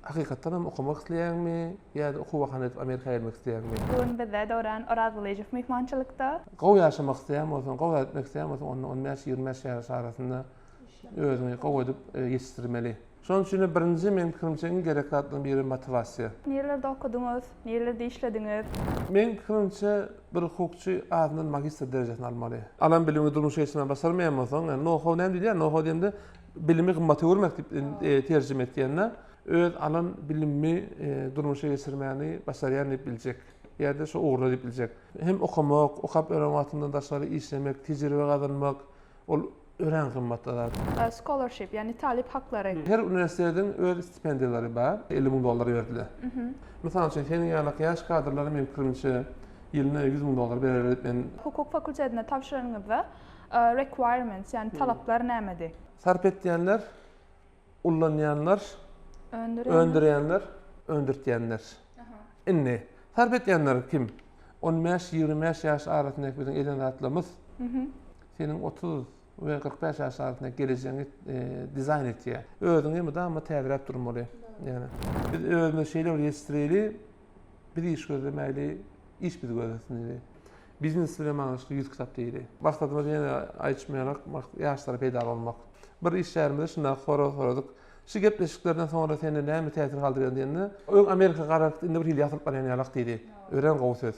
Hakykatdan hem okamak isleýäňmi ýa-da okuw bahana edip Amerika gelmek isleýäňmi? Bu gün bizde Döwran Orazgylyjow myhmançylykda. Gowy ýaşamak isleýän bolsaň, gowy zat etmek isleýän bolsaň, onda 15-25 ýaş arasynda özüňi gowy edip ýetişdirmeli. Şonuň üçin hem birinji meniň pikirimçe iň gerek zatlaryň biri motiwasiýa. Nirelerde okadyňyz? Nirelerde işlediňiz? Meniň pikirimçe bir hukukçy azyndan magistr derejesini almaly. Alan bilimiňi durmuşa geçirmän başarmaýan bolsaň, ýani know-how näme diýilýär? Know-how diýende bilimi gymmata öwürmek diýip terjime etýände, öz alan bilimimi durmuşa geçirmäni başarýan diýip biljek ýa-da şo ugurda diýip biljek. Hem okamak, okap ören wagtyňdan daşgary işlemek, tejribe gazanmak, ol örän gymmatly zat. Scholarship, ýagny talyp haklary. Her uniwersitetiň öz stipendiýalary bar. 50 müň dollar berdiler. Mysal üçin, seniň ýalak ýaş kadrlara meniň pikirimçe ýylyna 100 müň dollar bererler diýip men. Hukuk fakultetine tabşyranyňyzda requirements, ýagny talaplar nämedi? Sarp etýänler, ullanýanlar, öndürýänler, öndürtýänler. Indi, sarp etýänler kim? 15-25 ýaş arasyndaky biziň eden zatlarymyz seniň 30 we 45 ýaş arasyndaky gelejegiňi dizaýn etýär. Özüňi mydama täzeläp durmaly. Ýagny biz özümizi şeýle bir ýetişdireli, biz iş gözlemäli, iş bizi gözlesin diýdi. Biznes bilen baglanyşykly 100 kitap diýdi. Maksadymyz ýene aýdyşym ýaly ýaşlara peýdaly bolmak. Bir işgärimize şundaky soragy soradyk. Şu gepleşiklerden soňra sende näme täsir galdyrýar diýende, öň Amerika garaňky indi bir hili ýatyryp barýan ýalak diýdi. Örän gowy söz.